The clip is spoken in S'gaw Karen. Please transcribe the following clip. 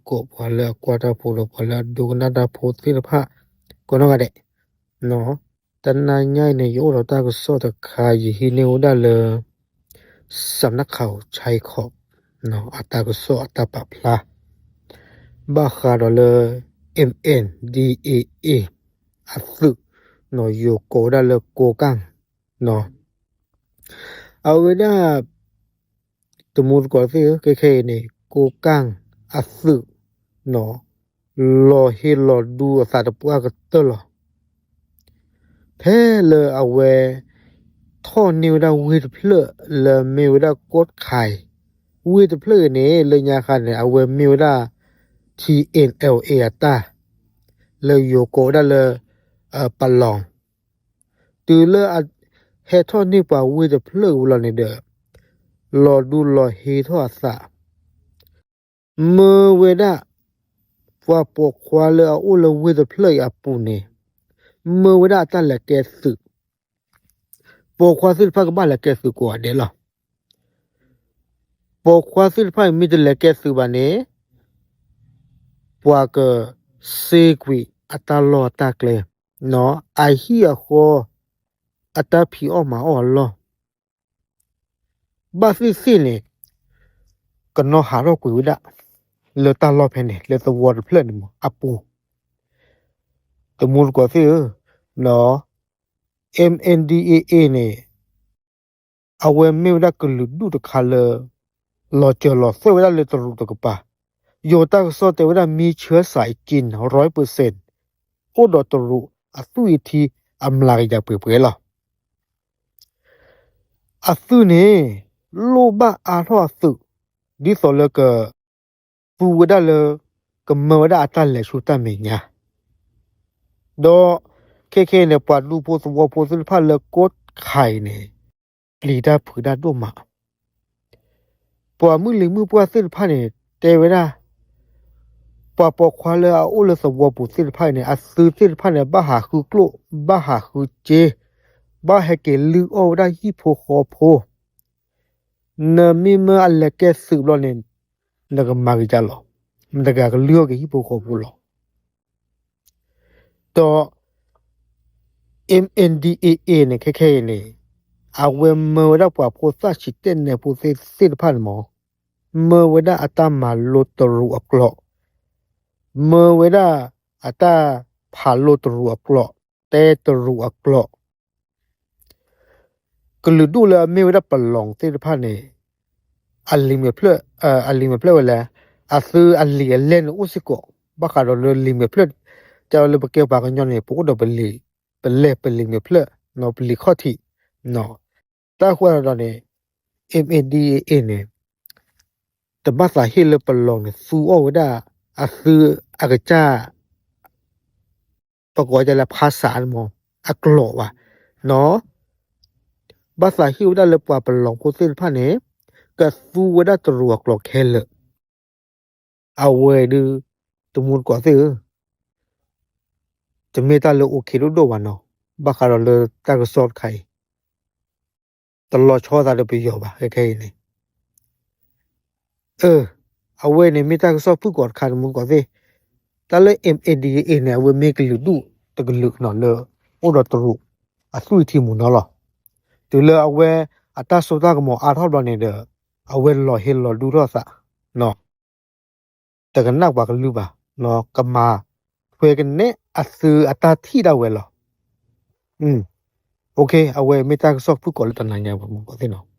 ပှၤလၢအမၤသကိး ပှၤလၢအကွၢ်တၢ်ဖိဒီး ပှၤလၢအဒိကနၣ်တၢ်ဖိသ့ၣ်တဖၣ် ကိးနီၢ်ဂၤဒဲး, တနၤညါအံၤန့ၣ် ယအိၣ်ဒီးတၢ်ကစီၣ်တခါ ယဟံးန့ၢ်ဝဲဒၣ်လၢ စနခး ခၠဲခီး အတၢ်ကစီၣ်အတၢ်ပာ်ဖျါ ဘၣ်ဃးဒီးလၢ M N D A A အသုး ယိၤကိးဝဲဒၣ်လၢကိးကၣ် အဝဲဒၣ် တမူတကိးသ့ၣ်ဧၢ, ခဲခဲအံၤန့ၣ် ကိးကၣ်အသုး လီၤဟ့လီၤဒူအသးတပှၢ်ကတၢၢ်လီၤ. ဖဲလၢအဝဲ ထီၣ်န့ၢ်ဝဲဒၣ်ဝ့ၢ်တဖျၢၣ်လၢမ့ၢ်ဝဲဒၣ်ကိးကၣ် ဝ့ၢ်တဖျၢၣ်အံၤန့ၣ် လၢညါခါန့ၣ် အဝဲမ့ၢ်ဝဲဒၣ် T N L A အတၢ် လၢယိၤကိးဝဲဒၣ်လၢ ပလီၤ တုၤလၢအဟဲထီၣ်န့ၢ်ပှၤဝ့ၢ်တဖျၢၣ်ဝံၤလီၤန့ၣ်ဒီး လီၤဒူလီၤဟ့ထီၣ်အသး မၢဝဲဒၣ် ပှၤပိာ်ခွါလၢအအိၣ်လၢဝ့ၢ်တဖျၢၣ်အံၤအပူၤန့ၣ် မၢဝဲဒၣ်အတၢ်လဲၤကဲသုး, ပိာ်ခွါသ့ၣ်တဖၣ်ကဘၣ်လဲၤကဲသုးကိးဂၤဒဲးလီၤ. ပိာ်ခွါသ့ၣ်တဖၣ်အံၤမ့ၢ်တလဲၤကဲသုးဘၣ်န့ၣ် ပှၤကစ့ကွံာ်အတၢ်လီၢ်အတၢ်ကျဲ, အဟံၣ်အဃီ အတၢ်ဖံးအီၣ်မၤအီၣ်အလီၢ် ဘၣ်သ့ၣ်သ့ၣ်န့ၣ် ကနီၤဟးထီၣ်ကွံာ်ဝဲဒၣ် လၢတၢ်လီၢ်ဖဲန့ၣ် လၢသဝီတဖျၢၣ်န့ၣ်မး အပူၤ, တမူတကိးသ့ၣ်ဧၢ, M N D A A န့ၣ် အဝဲမ့ၢ်ဝဲဒၣ်ကလုာ်ဒူၣ်တခါလၢ လီၤစၢၤလီၤသွဲၣ်ဝဲဒၣ်လၢတရူးတကပၤ, ယိၤတၢ်ကစီၣ်တဲဝဲဒၣ် မ့ၢ်ဆၢစးအက့ ร้อยเปอร์เซ็นต์ အိၣ်ဒီးတရူးအသွံၣ်အထံအမျးကယၤပှဲၤပှဲၤလီၤ. အသုးန့ၣ် လိၣ်ဘၣ်အါထီၣ်အသုး ဒ်သိးလၢက သူဝဲဒၣ်လၢ ကမၢဝဲဒၣ်အတၢ်လဲၤဆူတၢ်မဲာ်ညါ, ဒီးခဲခဲအံၤန့ၣ် ပှၤဒူဖိသဝီဖိသ့ၣ်တဖၣ်လၢကိးခါအံၤန့ၣ် ပျံၤတၢ်ဖုးတၢ်ဒိၣ်မး ပှၤမုၢ်လံၤမုၢ်ပှၢ်သ့ၣ်တဖၣ်န့ၣ် တဲဝဲဒၣ် ပှၤပိာ်ခွါလၢအအိၣ်လၢသဝီပူၤသ့ၣ်တဖၣ်အံၤန့ၣ် အသုးသ့ၣ်တဖၣ်န့ၣ် ဘၣ်ဟးဃုကျိၣ် ဘၣ်ဟးဃုစ့ ဘၣ်ဟဲက့ၤလုၢ်အီၣ်ဝဲဒၣ်ဟံၣ်ဖိဃီဖိ, နမ့ၢ်မၢအလဲၤကဲသုးဘျီန့ၣ် နကမၤက့ၤကၢ်လီၤ, နတဂၤကလုၢ်အီၣ်က့ၤဟံၣ်ဖိဃီဖိလီၤ. ဒီး M N D A A န့ၣ် ခဲခဲအံၤန့ၣ် အဝဲမၢဝဲဒၣ်ပှၤဖိသၣ်ဆံးတဲနဲၣ်ဖိသ့ၣ်တဖၣ်န့ၣ်မး, မၢဝဲဒၣ်အတၢ်မၤလိတရူးအကျိာ်, မၢဝဲဒၣ်အတၢ်ဖးလိတရူးအကျိာ်, တဲတရူးအကျိာ် ကလုာ်ဒူၣ်လၢအမ့ၢ်ဝဲဒၣ်ပလီၤသ့ၣ်တဖၣ်န့ၣ် အလံာ်မဲာ်ဖျၢၣ် အလံာ်မဲာ်ဖျၢၣ်ဝဲလဲၣ်, အသုးအလံာ်အလဲၢ်န့ၣ်အိၣ်စ့ၢ်ကီး, ဘၣ်ဃးဒီးလၢလံာ်မဲာ်ဖျၢၣ်, တဲဝဲလၢပကဲပှၤကညီန့ၣ် ပအိၣ်ဒီးပလံာ်, ပလဲၢ်ပလံာ်မဲာ်ဖျၢၣ်, ပလံာ်ခီၣ်ထံး, တၢ်ဃိသတးဒီးန့ၣ် M N D A A န့ၣ် တဘၣ်သးဟ့ၣ်လၢပလီၤန့ၣ် သူအီၣ်ဝဲဒၣ် အသုးအကစၢ် ပကိးဒ်လဲၣ်ဖးစးန့ၣ်မး အကျိာ်ဘၣ်, ဘၣ်သးဟ့ၣ်ဝဲဒၣ်လၢပှၤပလီၤဖိသ့ၣ်တဖၣ်န့ၣ် ကသူဝဲဒၣ်တရူးအကျိာ်ခဲလၢာ်, အဝဲဒုး တမူတကိးသ့ၣ်ဧၢ, တမ့ၢ်တၢ်လၢအိၣ်ခ့ဒိၣ်ဒိၣ်ဘၣ်နီၤ, ဘၣ်ဃးဒီးလၢတၢ်ကစီၣ်တခါအံၤ တလီၤဆီသးဒီးပယီၤဘၣ် ခဲခဲအံၤန့ၣ်, အဝဲန့ၣ်မ့ၢ်တၢ်ကစီၣ်ဖုၣ်ကိာ်တခါ တမူတကိးသ့ၣ်, တၢ်လၢ M N D A A န့ၣ် အဝဲမ့ၢ်ကလုာ်ဒူၣ်တကလုာ်နီၤလၢ အိၣ်ဒီးတရူးအသွံၣ်ထံမူၤနီၤလီၤ, တုၤလၢအဝဲအတၢ်စိတၢ်ကမီၤအါထီၣ်ဘျီန့ၣ်ဒီး အဝဲလီၤဟ့လီၤဒူထီၣ်သး တကနၣ်ပှၤကလုၢ်ဘၣ်, ကမၤထွဲကနဲအသုးအတၢ်ထံၣ်ဒၣ်ဝဲလီၤ. အဝဲမ့ၢ်တၢ်ကစီၣ်ဖုၣ်ကိာ်လၢတနၤညါပမူကိးသ့ၣ်နီၤ,